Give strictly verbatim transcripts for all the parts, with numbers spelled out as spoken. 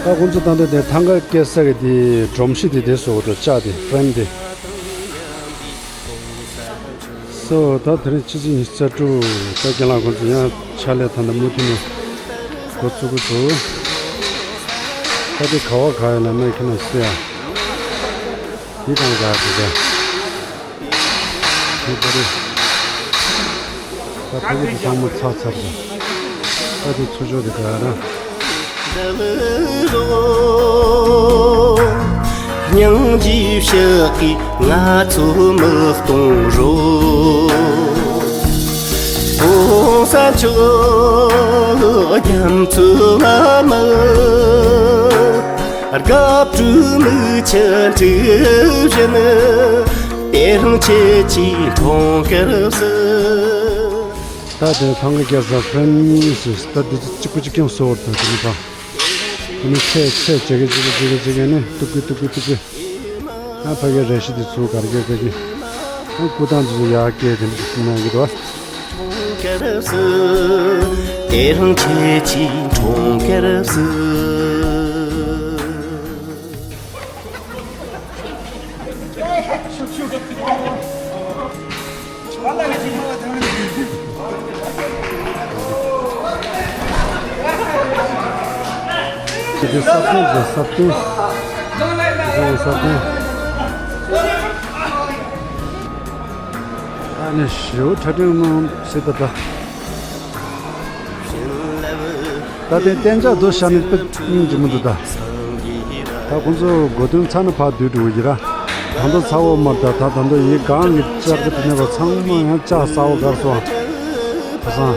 ད་ཁོང་ཚོ་ད་ལྟ་དེ་ཐང་ག་སྐྱེལ་ས་གི་དེ་སྒྲོམ་གཞི་དེ་དེ་བཟོ་འདུག་ལྕགས་དེ་ཧྥེམ་དེ། སོ་ད་དེ་རིང་ཕྱི་ཚེས་ཉི་ཤུ་རྩ་དྲུག་ད་རྒན་ལགས་ཁོང་ཚོ་ཡང་ཕྱག་ལས་ད་ལྟ་མུ་མཐུད་ནས་འགོ་བཙུགས་ཀྱི་འདུག་ད་དེ་ག་བ་ག་ཡིན་ལབ་ན་ཁྱེད་རྣམས་གཟིགས་ཨ། དེ་དང་འདྲ་དེ་འདྲ། དེ་ད་རེད། ད་ཕ་གི་དེ་ཚང་མ་ཚར་ཚར་རེད། ད་དེ་ཚུར་ཕྱོགས་དེ་ག་ར། སྙིང་རྗེའི་ཕྱག་གིས་ང་ཚོ་མི་གཏོང་རོགས། གོང་ས་མཆོག་རྒྱ་མཚོའི་བླ་མ། དགའ་སྤྲོའི་མིག་ཆུ་འཁྲིགས་བཞིན། དེ་རིང་ཁྱེད་ཀྱི་འཁྲུངས་སྐར་སྲིད། ད་དེ་ཐང་ག་རྒྱལ་ས་ཧྥེན་ནི་སི་ད་འདི་གཅིག་པུ་གཅིག་རྐྱང་བཟོ་བར་དང་དེ་ནི་པ། དེ་ནི་ཚེས་ཚེས་བྱེད་ཀྱི་བྱེད་ཀྱི་བྱེད་ཀྱི་བྱེད་ཀྱི་ནི་ཏུག་གི་ཏུག་གི་ཏུག་གི། ཨ་ཕ་གི་རས་གཞི་དེ་ཚུར་གར་གྱི་གར་གྱི། ཨ་སྐུ་ཐང་དེ་ཚོ་ཡར་བཀལ་དེ་འདི་གནང་གི་འདུག་དེ་རིང་ཁྱེད་ཀྱི་འཁྲུངས་སྐར་སྲིད། དེ་ས་སྟེང་དེ་ས་སྟེང་། དེ་ས་སྟེང་། ཨ་ནི་ཞེའུ་ཁྲ་ཁྲིང་མང་སྲིད་ད་ད། ད་ལྟའི་གཏན་འཇགས་རྡོ་ཤ་ནི་དཔེ་སྙིང་རྗེ་མོ་འདུག་ད། ད་ཁོང་ཚོ་སྒོ་ཐོན་ཚར་ན་ཕར་སྡོད་འགྲོ་གི་ར། ད་ལྟ་ཚ་བོ་མར་ད་ད་ད་ལྟ་ཡི་གང་གི་ལྕགས་ཀྱི་དེ་ནས་བ་ཚང་མ་ཡང་ལྕགས་ས་བོ་གར་སོང་། ཁ་སང་།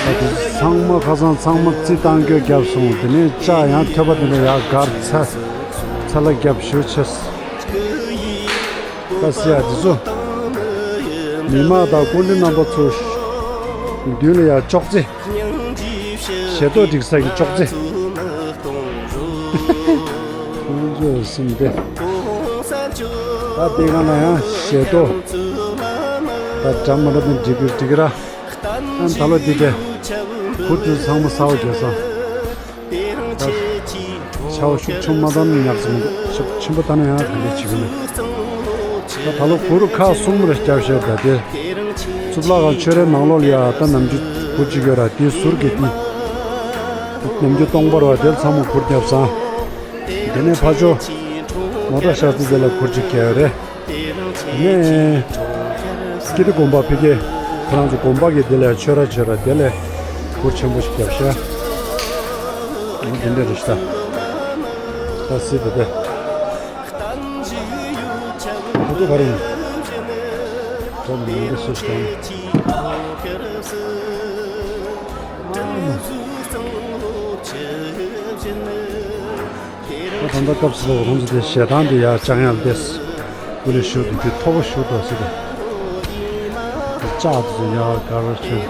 ད་དེ་ཚང་མ་ཁ་སང་ཚང་མ་རྩི་བཏང་སྐྱོ་བརྒྱབ་སོང་། དེ་ནས་ལྕགས་ཡང་ཐོད་པ་དེ་ནས་ཡར་གར་ཚ་ཚ་ལ་བརྒྱབ་ཞུ་ཆེས། ད་སི་ཡ་དེ་ཚོ། མི་མང་དང་སྐུ་མགྲོན་རྣམ་པ་ཚོ། མདུན་ལ་ཡང་ཅོག་ཙེ། ཞལ་ཏོག་སྒྲིག་ས་ཀྱི་ཅོག་ཙེ། ཁོང་ཚོས་སེམས་བདེ། ད་དེ་ག་ན་ཡང་ཞལ་ཏོག་ད་འདྲ་མ་འདྲ་དང་སྒྲིག་གི་སྒྲིག་གི་ར། ཨ་ད་ལོ་འདི་དེ། གུར་དེ་ཚང་མ་གསར་པ་བརྒྱབ་སོང་། ད་ཆར་པ་ཤུགས་ཆེན་པོ་མ་བཏང་ན་ཉག་ཙམ་འདུག་ཤུགས་ཆེན་པོ་བཏང་ན་ཡང་ག་འདྲ་བྱེད་ཀྱི་མེད། ད་ད་ལོ་གུར་ཁག་གསུམ་རེ་བརྒྱབ་བཞག་ད་དེ། གཙུག་ལག་ཁང་ཆོས་རའི་ནང་ལོགས་ལ་ཡ་ད་ནམ་རྒྱུན་གུར་གཅིག་ཡོད་ར་དེའི་ཟུར་གྱི་དེ། ནམ་རྒྱུན་སྟོང་པ་རེད་བ་དེར་ཚང་མ་གུར་བརྒྱབ་སོང་། དེ་ནས་ཕར་ཕྱོགས། མོ་ཊ་ཤག་ཙི་དེ་ལ་གུར་གཅིག་བརྒྱབ་ཡོད་རེད། ནས། ཀིརྟི་དགོན་པ་ཕ་གི། ཁོ་རང་ཚོ་དགོན་པ་གི་དེ་ལས་ཆོས་ར་ཆོས་ར་དེ་ལས་གུར་ཆེན་པོ་ཞིག་བརྒྱབ་ཤག་འོ་དེ་འདྲ་རེད་ཤག་ད་སྲིད་དེ་དེ། ད་དུ་ག་རེ་ཡིན། ད་ནི་མི་འདྲ་སུ་ཞིག་ཡིན། ད་ད་ལྟ་སྐབས་སུ་ཁོང་ཚོ་དེ་ཞལ་ཐང་དེ་ཡར་བཅང་ཡག་བལྟས། ཀུ་ལེ་ཤུ་དེ་དེ་མཐོ་པོ་ཞུ་དོ་ཟེར་དེ། ལྕགས་དེ་ཚོ་ཡར་གར་ཆེན།